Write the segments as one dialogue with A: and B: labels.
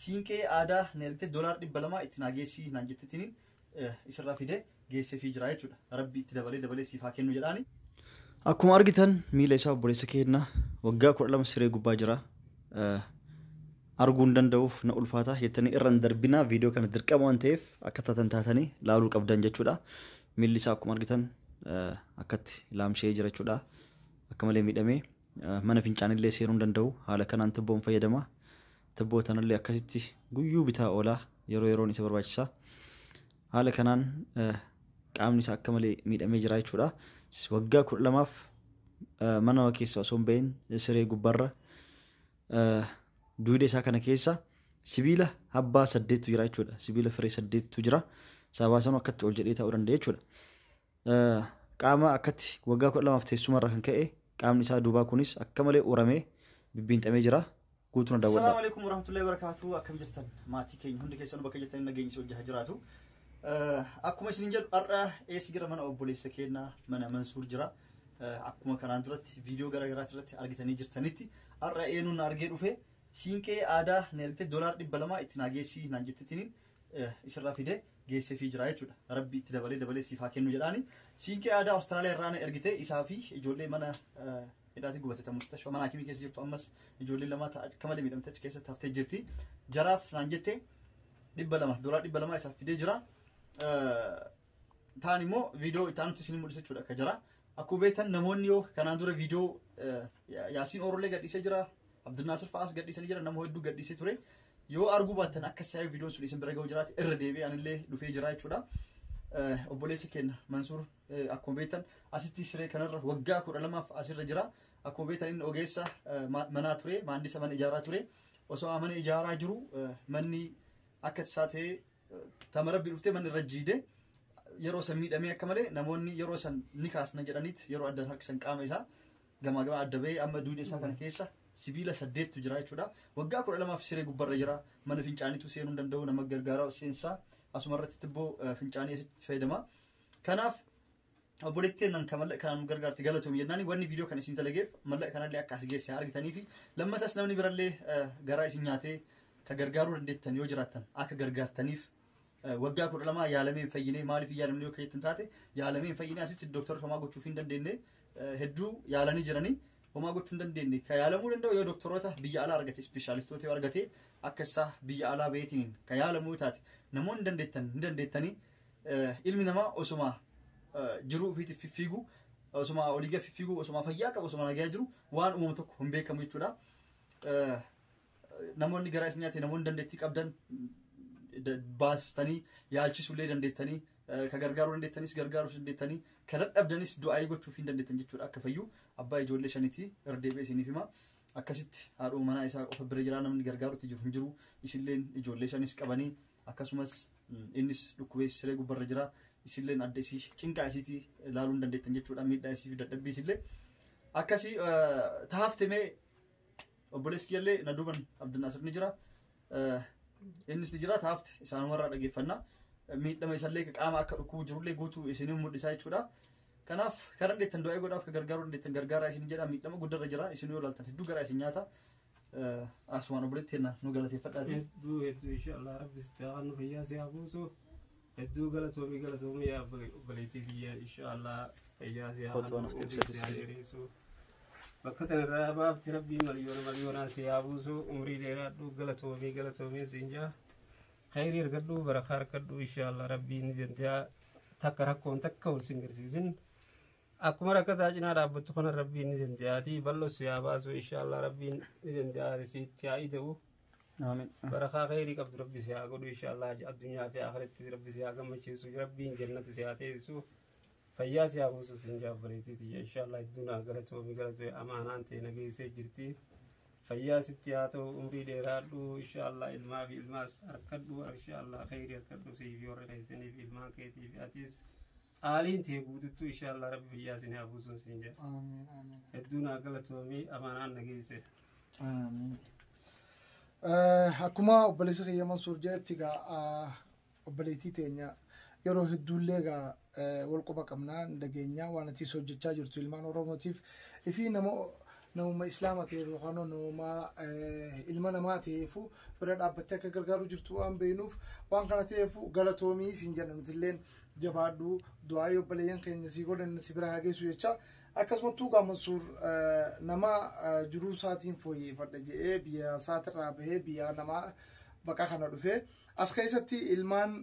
A: Siinqee aadaa na ergite $200 itti naa geessii naan jettetiniin isirraa fide geesseefii jira jechuudha. Rabbi itti dabalee dabalee siif haa kennu jedhaani. Akkuma argitan miila isaa obboleessa keenya waggaa 12 siree gubbaa jira. Arguu hin danda'uuf na ulfaata jettanii irra hin darbinaa, viidiyoo kana dirqama waan ta'eef akka taatan taatanii laaluu qabdan jechuudha. Miilli isaa akkuma argitan akkatti laamshee jira jechuudha. Akka malee miidhamee mana fincaanillee seenuu hin danda'u. Haala kanaan tibboon fayyadama. Tibboo tanallee akkasitti guyyuu bitaa oolaa, yeroo yeroon isa barbaachisa. Haala kanaan qaamni isaa akka malee miidhamee jira jechuudha. Waggaa 12f mana keessa osoo hin bahin siree gubbaarra, duwida isaa kana keessa sibiila habbaa saddeettu jira jechuudha. Sibiila firee saddeettu jira. Sababa sanuu akkatti ol jedhee taa'uu danda'a jechuudha. Qaama akkatti waggaa 12f teessumarra kan ka'e qaamni isaa duubaa kunis akka malee uramee bibbiinxamee jira. Guutuu na daawwadhaa. Assalaamu alaikum warahmatullahi wabarakatuh. Akkam jirtan maatii keenya hundi keessanuu, bakka jirtan nageenyi si hojjaa jiraatu. Akkuma isin jedhu har'a eessa jira? Mana obboleessa keenyaa, mana Mansuur jira. Akkuma kanaan duratti viidiyoo gara garaati irratti argitanii jirtanitti har'a eenyuun na argee dhufe? Siinqee aadaa na ergite $200 itti naa geessii naan jettetiniin isirraa fide geesseefii jira jechuudha. Rabbi itti dabalee dabalee siif haa kennu jedhaani. Siinqee aadaa Awustiraaliyaa irraa na ergite isaa fi ijoollee mana hidhaati gubate ta mustashfa mana hakimii keessa jirtu, ammas ijoollee lama ta'a akka malee miidhamte achi keessatti haftee jirti. Jaraaf naan jette 200, $200 isaaf fidee jira. Taan immoo viidiyoo itti aanutti isin mul'isa jechuudha akka jara. Akkuma beektan namoonni yoo kanaan dura viidiyoo Yaasiin Oorollee gadhiisee jira. Abdulnaasir fa'aas gadhiisanii jira, nama hedduu gadhiisee ture. Yoo arguu baattan akka isaa viidiyoon sun isin bira ga'u jiraate irra deebi'ee anillee dhufee jira jechuudha. Obboleessi keenya Mansuur akkuma beektan asitti siree kanarra waggaa 12f asirra jira. Akkuma beektan inni ogeessa manaa ture, maandisa mana ijaaraa ture. Osoo mana ijaaraa jiru manni akka isaa ta'ee tama rabbi dhuftee manni irra jiide, yeroo san miidhamee akka malee namoonni yeroo san ni kaasna jedhaniit yeroo adda harkisan qaama isaa gamaa gama adda bahee amma duuda isaa kana keessa sibiila saddeettu jira jechuudha. Waggaa 12f siree gubbarra jira. Mana fincaaniitu seenuu hin danda'u, nama gargaaraa seensaa asuma irratti tibboo fincaanii asitti fayyadama. Kanaaf obboleettiin nan kan mallaqa kanaan nu gargaarte galatoomi jennaani, wanni viidiyoo kana isin dalageef mallaqa kanallee akka as geesse argitanii fi lammatas namni birallee garaa isin nyaatee ka gargaaruu dandeettan yoo jiraattan akka gargaartaniif. Waggaa 12 yaalamee hin fayyine, maaliif hin yaalamne yoo jettan taate, yaalamee hin fayyine. Asitti dooktarri homaa gochuuf hin dandeenye, hedduu yaalanii jiranii homaa gochuu hin dandeenye. Ka yaalamuu danda'u yoo doktoroota biyya alaa argate, ispeeshaalistoota yoo argate, akka isaa biyya alaa baheetiin ka yaalamuu taate, namoonni dandeettan ni dandeettanii. Ilmi namaa osuma jiruu ofiitiif fiffiigu, osuma olii gad fiffiigu, osuma fayyaa qabu, osuma nagaa jiru waan uumamu tokko hin beekamu jechuudha. Namoonni garaa isin nyaate, namoonni dandeettii qabdan baastanii yaalchisuullee dandeettanii, ka gargaaruu dandeettanis gargaaruu dandeettanii, ka dadhabdanis du'aayii gochuuf hin dandeettan jechuudha akka fayyu. Abbaa ijoollee shaniiti, irra deebi'ee isiniif hima. Akkasitti haadhuma manaa isaa qofa bira jira, namni gargaarutti jiru hin jiru. Isilleen ijoollee shanis qabanii, akkasumas innis dhukkubee siree gubbarra jira. Isilleen adda isii cinqaa isiitii ilaaluu hin dandeettan jechuudha, miidhaa isii fi dadhabbii isillee akkasii taafte. Mee obboleessi kiyyallee na duuban Abdulnaasir ni jira, innis ni jira, taafte isaanumarraa dhageeffannaa. Miidhama isallee qaama akka dhukkubu jirullee guutuu isinii mul'isaa jechuudha. Kanaaf kan dandeettan du'aa godhaaf, ka gargaaruu dandeettan gargaaraa isin jedha. Miidhama guddarra jira, isin yoo ilaaltan hedduu garaa isin nyaata. Asumaan obboleetti kenna nu galateeffadhaati.
B: Hedduu hedduu, inshallah rabbi sitti haa kennu, fayyaa si haa buusu. Hedduu galatoomi, galatoomi yaa obboleettii kiyya, inshallah fayyaa si haa
A: Kootu waan
B: kennu,
A: of
B: umrii
A: ibsatis.
B: si haa dheeressu. Bakka tanarraa baafti rabbii miliyoona miliyoonaan si haa buusu, umrii dheeraadhu, galatoomii galatoomii siin jaa. Khayrii argadhu, barakaa argadhu, inshallah rabbii ni danda'a. Takka rakkoon takka wal sin garsiisin. Akkuma rakkataa cinaa dhaabbattu kana rabbiin ni danda'aati. Bal'oo si haa baasu, inshallah rabbiin ni danda'a, sitti haa ida'u.
A: Amiin.
B: Barakaa khayrii qabdu rabbi si haa godhu, inshallah addunyaa fi akhiratti rabbi si haa gammachiisu, rabbiin jannata si haa teessisu. Fayyaa si haa buusu sin jaa obboleettii tiyya, inshallah hedduu naa galatoomi, galatoomi, amaanaan ta'e na geessee jirti. Fayyaa sitti haa ta'u, umrii dheeraadhu, inshallah ilmaa fi ilmaas harkadhu, inshallah khayrii harkadhu sii fi warra keessanii fi ilmaan keetii fi atis aaliin ta'e guututtu, inshallah rabbi fayyaa sin haa buusuun siin jedha.
C: Amiin amiin.
B: Hedduu naa galatoomii, amaanaan na geesse.
C: Amiin. Akkuma obboleessi kiyya Mansuur jedhetti egaa obboleettii teenya yeroo hedduullee egaa wal quba qabnaa, hin dhageenya waan atiis hojjechaa jirtu ilmaan Oromootiif fi nama Namuma islaama ta'eef yookaan namuma ilma namaa ta'eefu bira dhaabbattee akka gargaaru jirtu waan beeknuuf waan kana ta'eefu galatoomii siin jenna nutilleen jabaadhu du'aa obboleeyyan keenya sii godhan si bira haa geessu jecha akkasumattuu gaa Mansuur nama jiruu isaatiin fooyyeffadha jedhee biyya isaatirraa bahee biyya namaa baqa kana dhufee as keessatti ilmaan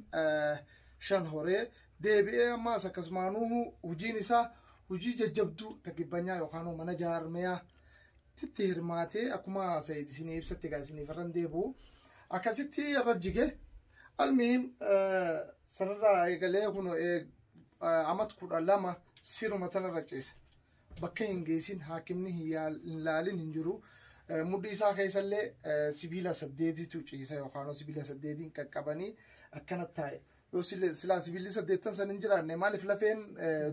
C: 5 horee deebi'ee ammaas akkasumaanuu hojiin isaa hojii jajjabduu tagibbanyaa yookaan mana jaarmiyaa titti hirmaatee akkuma Sayid isinii ibsatti egaa isiniif irra deebi'u akkasitti irra jige almiin sanarraa eegalee kun amat 12 siruma tanarra ceese bakka hin geessin haakimni hin laalin hin jiru. Mudhii isaa keessallee sibiila 8tu ciisa yookaan sibiila 8 qaqqabanii akkana taa'e. Yoo silaa sibiilli 8 san hin jiraanne maaliif lafeen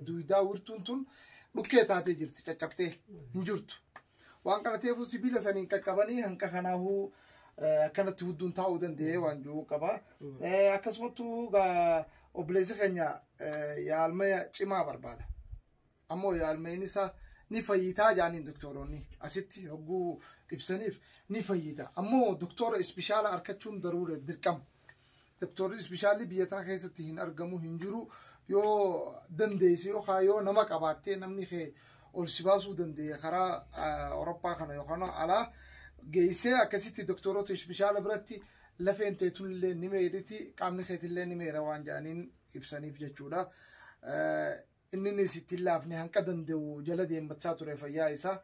C: duwidaa wirtuun tun dhukkee taatee jirti caccabtee hin jirtu. Waan kana ta'eef sibiila saniin qaqqabanii hanqa kanaafuu akkanatti hudduun taa'uu danda'ee waan jiru qaba. Akkasumattuu obboleessi keenya yaalma cimaa barbaada. Ammoo yaalmeen isaa ni fayyitaa jaaniin doktoroonni asitti hogguu ibsaniif ni fayyita. Ammoo doktora ispishaala argachuun daruura dirqama. Doktorri ispeeshaalli biyya tana keessatti hin argamu hin jiru yoo dandeesse yookaan yoo nama qabaattee namni kee ol si baasuu danda'e karaa Awurooppaa kana yookaan alaa geessee akkasitti doktoroota ispeeshaala biratti lafeen teetuun illee ni meeriti qaamni keetillee ni meera waan jedhaniin ibsaniif jechuudha. Inni sitti laafne hanqa danda'u jala deemmachaa ture fayyaa isaa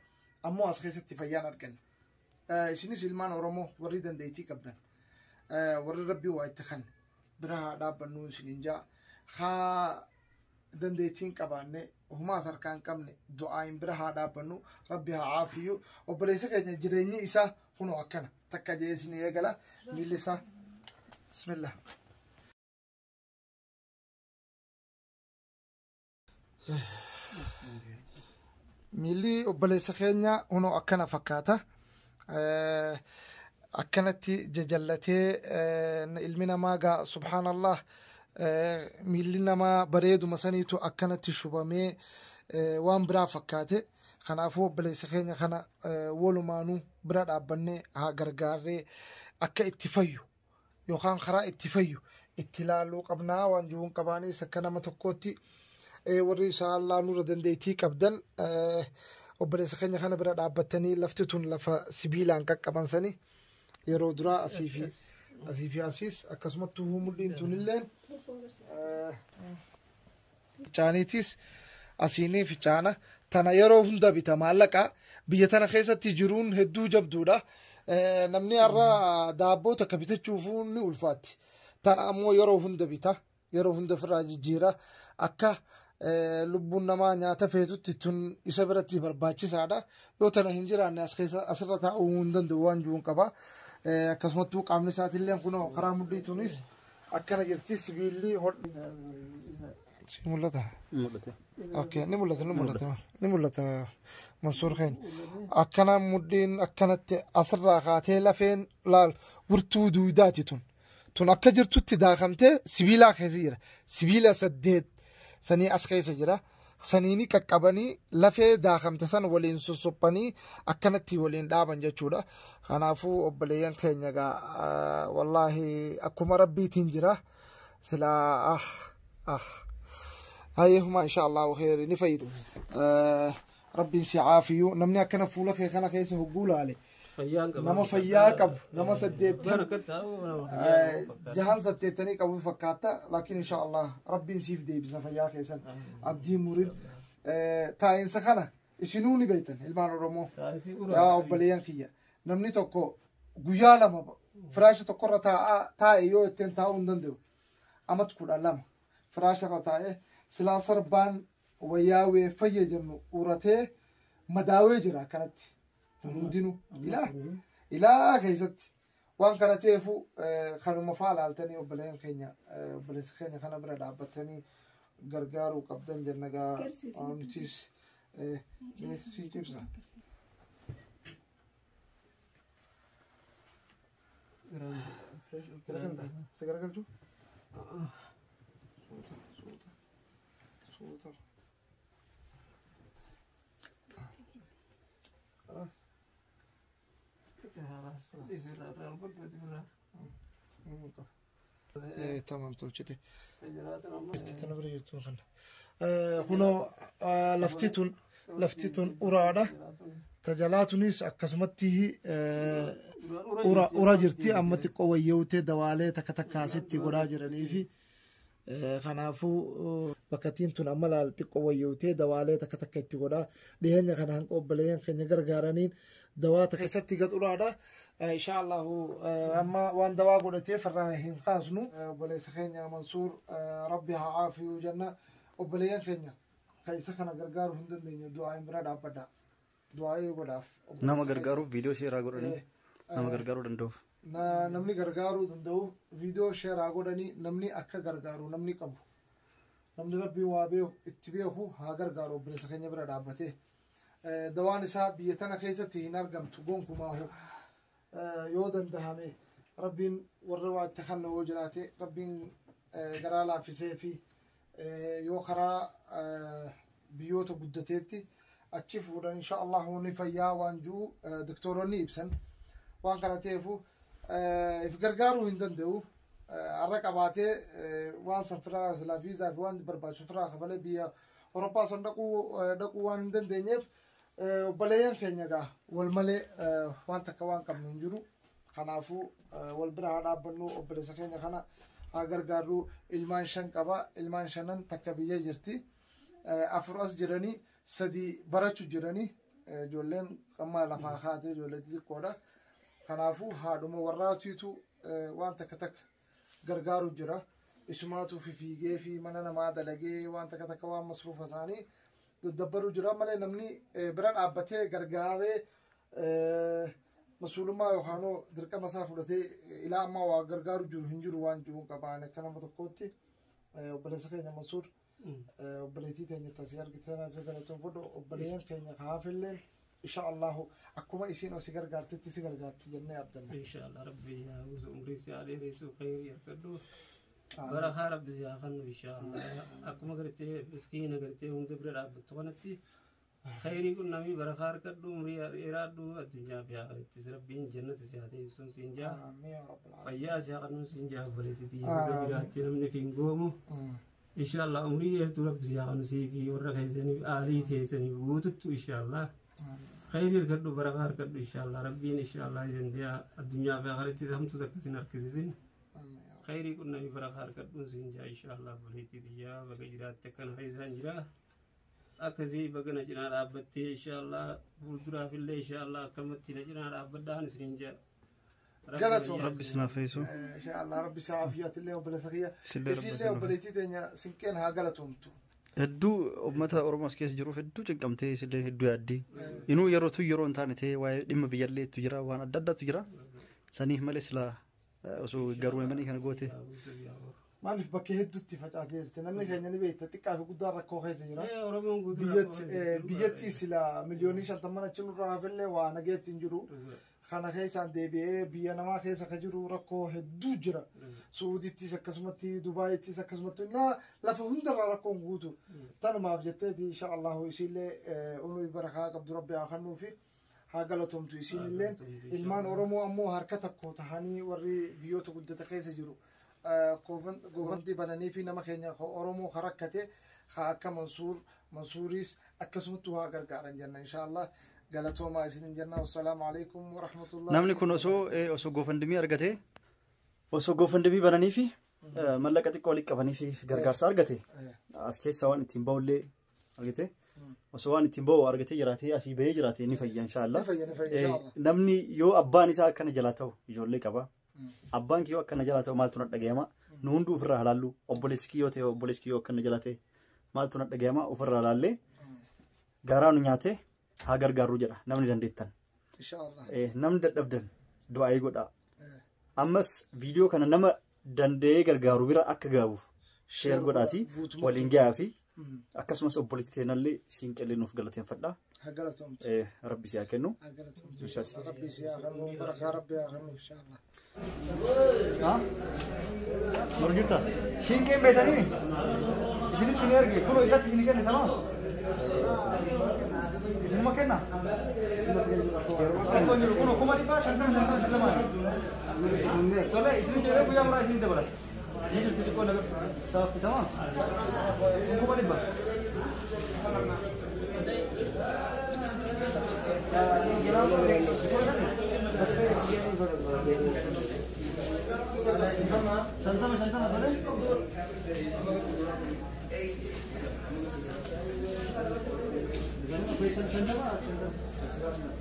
C: ammoo as keessatti fayyaan arganne. Isinis ilmaan Oromoo warri dandeettii qabdan. Warri rabbii waa itti kan bira haa dhaabbannu isiniin jaa haa dandeettiin qabaanne humaas harkaa hin qabne du'aayin bira haa dhaabbannu rabbi haa aafiyyu obboleessa keenya jireenyi isaa kunoo akkana takka jee isin eegala miilli isaa bismillah. Miilli obboleessa keenya kunoo akkana fakkaata. Akkanatti jajallatee ilmi namaa gaa subhaanallah miilli namaa bareeduma saniitu akkanatti shubamee waan biraa fakkaate. Kanaafuu obboleessa keenya kana walumaanuu bira dhaabbannee haa gargaarree akka itti fayyu yookaan karaa itti fayyu itti ilaaluu qabnaa waan jiruun qabaanis akka nama tokkootti warri isaa nurra dandeettii qabdan obboleessa keenya kana bira dhaabbattanii lafti tun lafa sibiilaan qaqqaban sanii yeroo duraa asii fi asiis akkasumatti mudhiin tunilleen ficaaniitis asiinii ficaana tana yeroo hunda bita maallaqa biyya tana keessatti jiruun hedduu jabduudha. Namni har'a daabboo takka bitachuufuu ni ulfaatti. Tana ammoo yeroo hunda bita yeroo hunda ofirraa jijjiira akka lubbuun namaa nyaata feetutti tun isa biratti barbaachisaadha. Yoo tana hin jiraanne as keessa asirra taa'uu hin danda'u waan jiruun qaba. Akkasumattuu qaamni isaatillee kunoo karaa mudhii tunis akkana jirti sibiilli hodhu. Si mul'ata?
A: Mul'ate.
C: Okay, ni mul'ata, ni mul'ata, ni mul'ata Mansuur keenya. Akkana mudhiin akkanatti asirraa kaatee lafeen laal wirtuu duwidaati tun. Tun akka jirtutti daakamtee sibiilaa keessa jira. Sibiila 8 sanii as keessa jira. Saniini qaqqabanii lafee daakamte san waliin sossophanii akkanatti waliin dhaaban jechuudha. Kanaafuu obboleeyyan keenya gaa wallaahi akkuma rabbiitiin jira. Silaa hayyee insha Allahu khayri ni fayyidu. Rabbiin si caafiyu namni akkana fuula kee kana keessa hogguu laale. Nama fayyaa qabu nama 8 jahan 80 qabu fakkaata laakiin insha Allah rabbiin siif deebisa fayyaa keessan abdii murin taa'insa kana isinuu ni beektan ilmaan Oromoo yaa obboleeyyan kiyya namni tokko guyyaa 2 firaasha tokkorra taa'e yoo ittiin taa'uu hin danda'u amat 12 firaasha irra taa'e silaa sarbaan wayyaawee fayya jennu uratee madaawee jira akkanatti. Hundinuu ilaa keessatti waan kana ta'eefu kanuma fa'aa laaltanii obboleen keenya obboleessa keenya kana bira dhaabbatanii gargaaruu qabdan jenna gaa nutis si cibsa. Si garagalchuu? Suuta suuta suuta. Tamam tolchite. Tana bira jirtu kana. Kunoo lafti tun uraadha. Tajalaatunis akkasumatti ura jirti amma xiqqoo wayyeewtee dawaalee takka takka asitti godhaa jiranii fi kanaafuu bakkattiin tun amma laal xiqqoo wayyeewtee dawaalee takka takka itti godhaa dhiyeenya kana hanqa obboleeyyan keenya gargaaraniin dawaa takka keessatti gad uraadha. Insha Allahu amma waan dawaa godhateef irraa hin kaasnu. Obboleessa keenya Mansuur Rabbi haa caafiyuu jenna. Obboleeyyan keenya kan isa kana gargaaruu hin dandeenye du'aa bira dhaabbadha. Du'aa godhaaf.
A: Nama gargaaruuf viidiyoo sheeraa godhanii nama gargaaruu danda'uuf.
C: Namni gargaaruu danda'u viidiyoo sheeraa godhanii namni akka gargaaru namni qabu. Namni Rabbiin waa beeku itti beeku haa gargaaru obboleessa keenya bira dhaabbatee. Dawaan isaa biyya tana keessatti hin argamtu gonkumaahu. Yoo dandahame Rabbiin warra waa itti kennu yoo jiraate Rabbiin garaa laaffisee fi yoo karaa biyyoota guddateetti achi fuudhan insha Allahu ni fayyaa waan jiru doktoronni ibsan waan kana ta'eefu if gargaaruu hin danda'u. Har'a qabaatee waan san firaa silaa viizaa fi waan barbaachisu firaa kafalee biyya Awurooppaa san dhaquu waan hin dandeenyeef obboleeyyan keenya gaa wal malee waan takka waan qabnu hin jiru. Kanaafuu wal bira haa dhaabbannu obboleessa keenya kana haa gargaarru. Ilmaan 5 qaba. Ilmaan 5 takka biyya jirti. 4 as jiranii 3 barachuu jiranii ijoolleen amma lafaa kaatee ijoollee xixiqqoodha. Kanaafuu haadhuma warraatiitu waan takka takka gargaaru jira. Isumaatu fiigee fi mana namaa dalagee waan takka takka waan masruufa isaanii daddabbaru jira malee namni bira dhaabbatee gargaaree masuulummaa yookaan dirqama isaa fudhatee ilaa ammaa waa gargaaru jiru hin jiru waan jiruun qabaan akka nama tokkootti obboleessa keenya Mansuur obboleettii teenya tasii argitee galatoon fudhu obboleeyyan keenya kaafilleen insha Allahu akkuma isiin osii gargaartetti si gargaarti jennee abdanna.
B: Insha Allah Rabbi yaa buusu umrii si haa dheeressu khayrii argadhu. Barakaa Rabbi si haa kennu insha Allah. Akkuma gartee miskiina gartee hunda bira dhaabbattu kanatti khayrii kun namni barakaa argadhu umrii dheeraadhu addunyaa fi akhirattis Rabbiin jannata si haa teessisuun siin jaa. Fayyaa si haa kennuun siin jaa obboleettii bira jiraatti namni fi hin goomu. Insha Allah umrii dheertuu Rabbi si haa kennu sii fi warra keessaniif aalii teessaniif guututtu insha Allah. Khayrii argadhu barakaa argadhu insha Allah Rabbiin insha Allah dandeeyaa addunyaa fi akhirattis hamtuus akkasiin harkisisin. Khayrii kun namni barakaa argadhuun siin jaa insha Allah obboleettii xiyyaa baga jiraatte akkana fayyisaan jira. Akkasii baga na cinaa dhaabbattee insha Allah fuulduraafillee insha Allah akkamatti na cinaa dhaabbadhaan isiniin jaa.
C: Galatoom.
A: Rabbi isin haa fayyisu.
C: Insha Allah Rabbi si aafiyatillee obboleessa kiyya. Isillee obboleettii teenya sinqeen haa galatoomtu.
A: Hedduu uummata Oromoo as keessa jiruuf hedduu cinqamtee isillee hedduu yaaddee. Inuu yerootu yeroo hin taane ta'ee waa'ee dhimma biyyalleetu jira waan adda addaatu jira. Saniif malee silaa osoo garuu himanii kana goote.
C: Maaliif bakka hedduutti facaatee jirti namni keenya ni beekta xiqqaa fi guddaan rakkoo keessa jira. Biyyatti sila miliyoonii 50 achi nurraa hafillee waa nageetti hin jiru. Kana keessaan deebi'ee biyya namaa keessa ka jiru rakkoo hedduu jira. Suudittis akkasumatti Dubaayittis akkasumatti lafa hundarraa rakkoon guutu. Tanumaaf jetteeti insha Allahu isiillee umurii barakaa qabdu Rabbi haa kennuufi haa galatoomtu isiinilleen. Ilmaan Oromoo ammoo harka tokko tahanii warri biyyoota guddate keessa jiru. Goofantii bananii fi nama keenya Oromoo ka rakkate haa akka Mansuuris akkasumatti haa gargaaran jenna insha Allah. Galatoomaa isinin jenna. Wassalaamu alaikum warahmatullahi.
A: Namni kun osoo goofandimii argate osoo goofandimii bananii fi mallaqa xiqqoo walitti qabanii fi gargaarsa argate as keessaa waan ittiin ba'ullee argate osoo waan ittiin ba'u argatee jiraatee asii bahee jiraate ni fayya insha Allah. Namni yoo abbaan isaa akkana jalaa ta'u ijoollee qaba. Abbaan kiyyoo akkana jalaa ta'u maaltu na dhagayama nu hunduu ofirraa halaallu obboleessi kiyyoo ta'e obboleessi kiyyoo akkana jalaa ta'e maaltu na dhagayama ofirraa halaallee garaa nu nyaate haa gargaarru jedha namni dandeettan. Namni dadhabdan du'aayii godhaa. Ammas viidiyoo kana nama danda'ee gargaaru bira akka gaabuuf sheer godhaati waliin gahaa fi akkasumas obboleettii teenallee siin qillee nuuf galateeffadha. Rabbi si haa kennu.
C: Rabbi si haa kennu. Barakaa Rabbi haa kennu inshallah.
A: Marjutta. Siinqeen beetanii? Isinis sin erge kunoo isatti isin kenne tamam. Isinuma kenna? Rakkoon jiru kun 550,000 50 isin lamaan. Tole isin deebee guyyaa muraa isin dabala. Ni jirti xiqqoo naga taaffi tamam. 100,000. 50 50 tole. 50 50.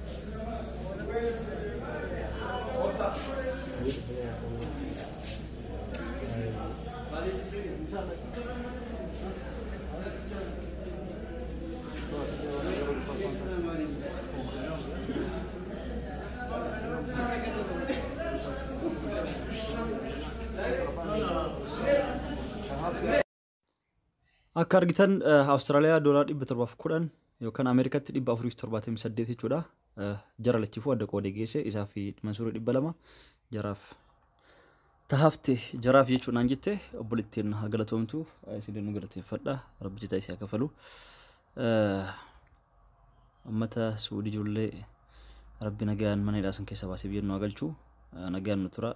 A: Akka argitan Awustiraaliyaa doolaara 710 yookaan Ameerikaatti 478 jechuudha. Jara lachiifuu adda qoodee geesse isaa fi Mansuurii 200 jaraaf tahafte jaraaf jechuudhaan jette obboleettiin haa galatoomtu isin nu galateeffadha rabbi jitaa isii haa kafalu. Uummata Suudii ijoollee rabbi nagaan mana hidhaa san keessa baasee biyya nu haa galchu nagaan nu tura.